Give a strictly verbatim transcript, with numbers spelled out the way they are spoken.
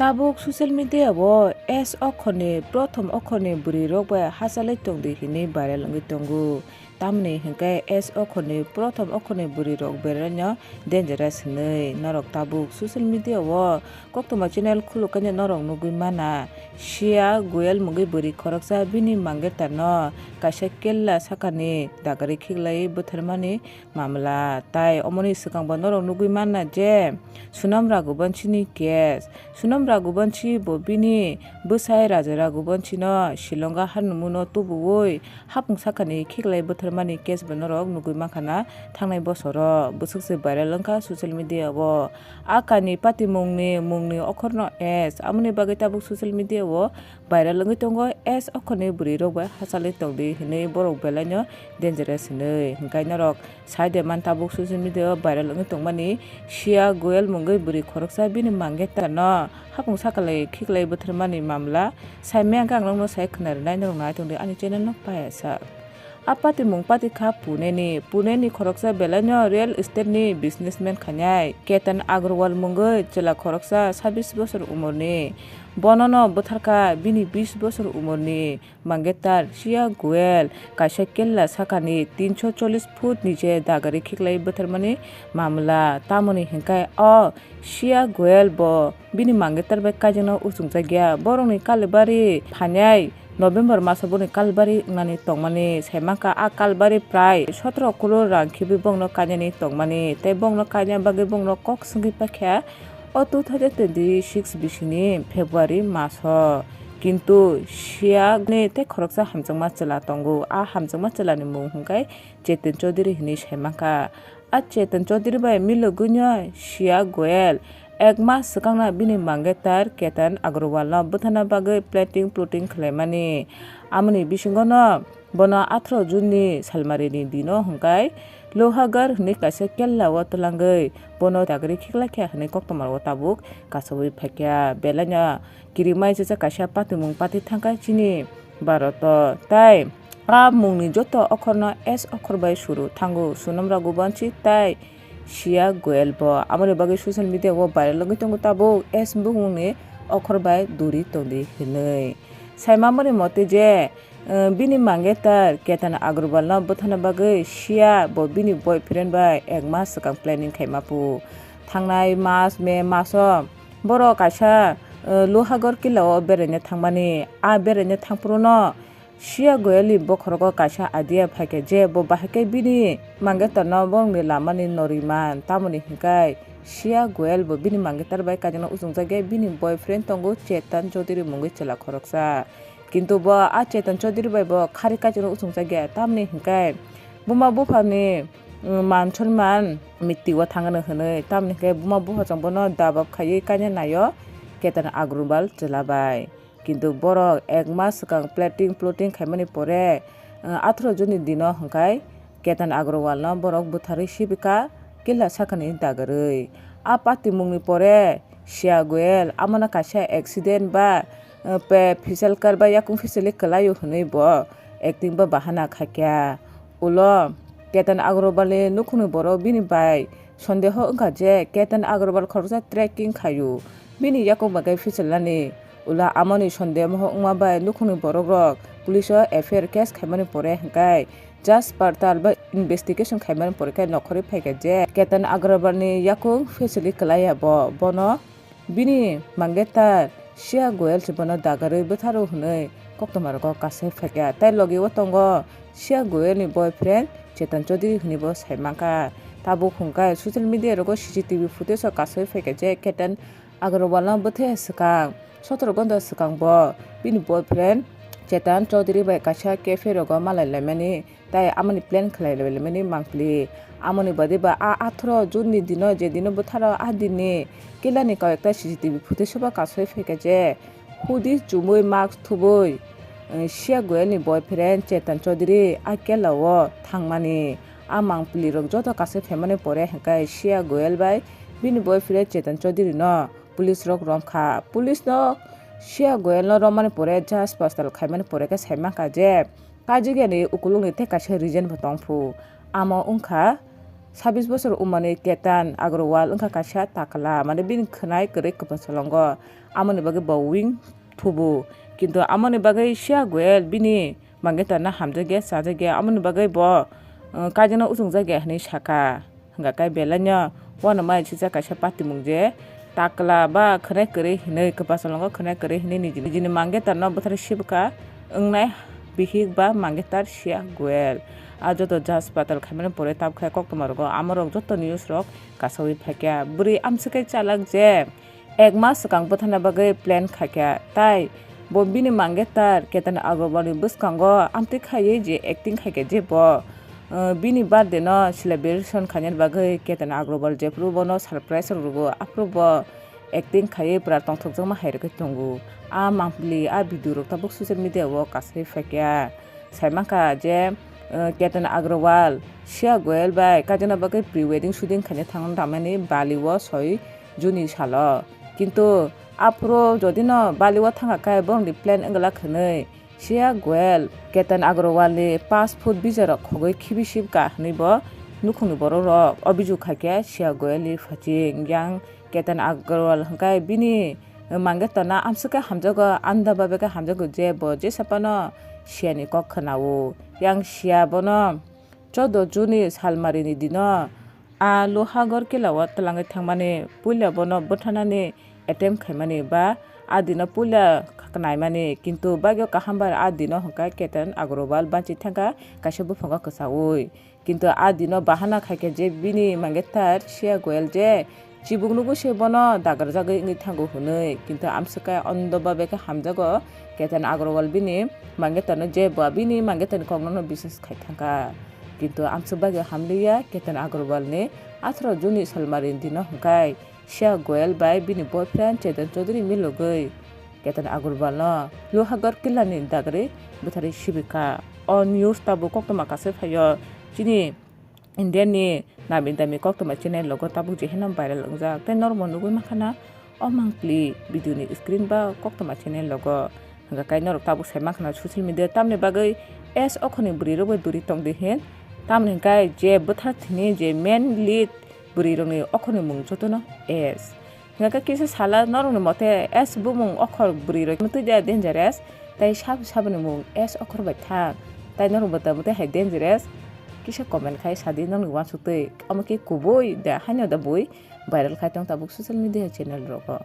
Tabuk social media o S okhorni prothom okhorni bwrwi rok bai hachalwi tongdi hinwi viral wngwi tongo. Tamoni hinkhe S okhorni prothom okhorni bwrwi rok beraino dangerous hinwi norok tabuk social media o koktwma channel khulukhaino norok nugwi mana. Shreya Goyal mungwi bwrwi khoroksa bini mangetarno kaisa kella sakani dagari khiklaiwi bwtharmani mamla. Tai omoni swkangbo norok nugwi manna je Sonam Raghuvanshi ni case. Sonam Raghuvanshi bo bini bwsai Raja Raghuvanshi no Shillong o hanumuno tubuwi hapung sakani khiklai bwtharmani case bo norok nugwi mankha na thangnai bosoro. Bwswk se viral wngkha social media o. A kainwi patimungni mungni okhorno S. Amoni bagwi tabuk social media o viral wngwi tongo, S okhorni bwrwi rok bai hachalwi tongdi hinwi borok belaino dangerous hinwi. Hinkhe norok saide man tabuk social media o viral wngwi tongmani Shreya Goyal mungwi bwrwi khoroksa bini mangetarno hapung sakalai khiklai bwtharmani mamla. Saimaya hwnkhe ang nokno sai khwna rwnai, norok nai tongdi ani channel no payasa. A patimung patikha Pune ni. Pune ni khoroksa belaino real estate ni businessman khainai Ketan Agarwal mungwi chwla khoroksa sabis bosor umorni. Bonono bwtharkha bini bis bosor umorni mangetar Shreya Goyal kaisa kella sakani tinso chollis foot ni je dagari khiklai bwtharmani mamla. Tamoni hinkhe o Shreya Goyal bo bini mangetar bai kaijakna uchungjakya. Borokni kalibari phainai November maso boni kalbari wngnani tongmani saimankha. A kalbari prai sotro crore rang khibi bongno kainani tongmani tei bongno kaina bagwi bongno kok swngwi paikha o two thousand twenty-six bisini February maso. Kintu Shreya ni tei khoroksa hamjakma chwla tongo. A hamjakma chwlani mung hwnkhe Chetan Chaudhary hinwi saimankha. A Chetan Chaudhary bai milogwino Shreya Goyal ek mas swkangna bini mangetar Ketan Agarwalno bwthana bagwi planting plotting khlaimani. Amoni bisingono bono atharo June ni salmarini dino hwnkhe Lohagar hwnwi kaisa kella o twlangwi bono dagri khiklaikha hwnwi koktwmaro tabuk kasaui phaikha. Belaino kirimai jesa kaisa patimung pati thangkha chini Bharat o. Tai a mungni joto okhorno S okhor bai suru thango Sonam Raghuvanshi tai Shreya Goyal bo. Amoni bagwi social media o viral wngwi tongo tabuk S bumungni okhor bai duri tongdi hinwi. Saimamani mote je, eh, bini mangetar Ketan Agarwal no bwthana bagwi Shreya bo bini boyfriend bai ek mas swkang planning khaima pu. Thangnai mas, May maso borok kaisa, eh, Lohagar killa o beraina thangmani. A beraina thangphuru no Shreya Goyal ni bokhorogo kaisa idea phaikha je bo bahai khe bini mangetar no borokni lama ni norwi man. Tamoni hinkhe Shreya Goyal bo bini mangetar bai kaijakna uchungjak ya bini boyfriend tongo Chetan Chaudhary mungwi chwla khoroksa. Kintu bo a Chetan Chaudhary bai bo khari kaijakna uchungjak ya. Tamoni hinkhe buma buphani, mm, man sonman miti o thangano hinwi. Tamoni hinkhe buma bupha chwng bono dabab khaiwi kaina naio Ketan Agarwal chwla bai. Kintu borok ek mas swkang planting plotting khaimani pore, eh, atharo June ni dino hwnkhe Ketan Agarwal no borok bwtharwi sibika killa sakani dagarwi. A patimungni pore Shreya Goyal amano kaisa accident ba, eh, pe phisal kar ba yakung phisali kwlaio hwnwi bo acting ba bahana khaikha. Ulo Ketan Agarwal ni nukhungni borok bini bai sondeho wngkha je Ketan Agarwal khoroksa trekking khaio, bini yakung bai khe phisal nani. Ulo amoni sondeho wngma bai nukhungni borok rok police o F I R case khaimani pore hwnkhe judge partal bai investigation khaimani pore khe nokhorwi phaikha je Ketan Agarwal ni yakung phisali kwlaiya bo, bono bini mangetar Shreya Goyal se bono dagarwi bwtharo hwnwi koktwma rogo kasai phaikha. Tai logi o tongo Shreya Goyal ni boyfriend Chetan Chaudhary hwnwi bo sai mankha. Tabuk hwnkhe social media rogo C C T V footage o kasai phaikha je Ketan Agarwal no bwthai swkang sotoro gonta swkang bo bini boyfriend Chetan Chaudhary bai kaisa cafe rogo malai laimani. Tai amoni plan khlai laimani mangpili. Amoni badi ba a atharo June ni dino je dino bwtharo a dinni killani koi ekta C C T V footage soba kasui phaikha je hudi chumui mask thubui, eh, Shreya Goyal ni boyfriend Chetan Chaudhary a killa o thangmani. A mangpili rok joto kasui phaimani pore hwnkhe Shreya Goyal bai bini boyfriend Chetan Chaudhary no police rok romkha. Police no Shreya Goyal no romani pore judge postal khaimani pore khe sai mankha je kaijagya ni ukulukni tei kaisa reason bo tongphu. Amo wngkha Sabis bosor umani Ketan Agrawal wngkha kaisa takla, mane bini khwnai kwrwi kwphasalongo, amoni bagwi bo wing thubu. Kintu amoni bagwi Shreya Goyal bini mangetarno hamjakya chajakya, amoni bagwi bo, uh, kaijakno uchungjak ya hinwi sakha. Hwnkha khe belaino uanamai sijak kaisa patimung je takla ba khwnai kwrwi hinwi, kwphasalongo khwnai kwrwi hinwi niji nijini mangetarno bwtharwi sibwkha wngnai bihik ba mangetar Shreya Goyal. A joto judge patal khaimani pore tabukhe koktwma rogo amorok joto news rok kasawi phaikha. Bwrwi amswkhe chalak je ek mas swkang bwtharna bagwi plan khaikha, tai bo bini mangetar Ketan Agrawalni bwskango amtwi khaiwi je acting khaikha je bo, uh, bini birthday no celebration khainani bagwi Ketan Agrawal jephru bono surprise rwgo, aphuru bo acting khaiwi pura tongthokjakma hai rwgwi tongo. A mangpili a video rok tabuk social media o kasai phaikha. Saimankha je, uh, Ketan Agrawal Shreya Goyal bai kaijakna bagwi pre wedding shooting khaina thangna tamani Bali o soi June ni salo. Kintu aphuru jodi no Bali o thangkha khe borokni plan wngla khwnwi Shreya Goyal Ketan Agrawal ni paanch foot bijarok khogwi khibi sibkha hinwi bo nukhungni borok rok obijok khaikha Shreya Goyal ni phachi yang Ketan Agrawal hwnkhe bini mangetarno amswkhe hamjago, anda babe khe hamjago je bo jesa phano Shreya ni kok khwnao. Yang Shreya bono choudo June ni salmari ni dino a Lohagarh kila o twlangwi thangmani puila bono bwtharnani attempt khaimani ba a dino puila khnaimani, kintu bagwi kaham bai a dino hwnkhe Ketan Agrawal banchi thangkha kaisa buphango kwchaui. Kintu a dino bahana khaikha je bini mangetar Shreya Goyal je chibuk nugwi se bono dagarjagwi wngwi thango hwnwi, kintu amswkhe ondo babe khe hamjago Ketan Agrawal bini mangetarno je bo bini mangetarni kokno biswas khai thangkha. Kintu amswk bagwi hamliya Ketan Agrawal ni atharo June ni salmari dino hwnkhe Shreya Goyal bai bini boyfriend Chetan Chaudhary milogwi Ketan Agrawal no Lohagarh killa ni dagarwi bwtharwi sibikha. O news tabuk koktwma kasai phaio chini India ni nami dami koktwma channel logo tabuk je hino viral wngjak tei norok bo nugwi mankha na o mangpili video ni screen ba koktwma channel logo. Hwnkha khe norok tabuk sai mankha na social media tamni bagwi S okhorni bwrwi rok bai duri tong di hin. Tamni hwnkhe je bwthar thwini je main lead bwrwi rokni okhorni mung jotono S. Hwnkha khe kisa sala norokni mote S bumung okhor bwrwi rok twi da dangerous tei sabo saboni mung S okhor bai thang. Tai norok bo tamo tei hai dangerous kisa comment khai sadi norokni uansuk twi omo khe kubui da haino da bui viral khai tong tabuk social media channel rogo.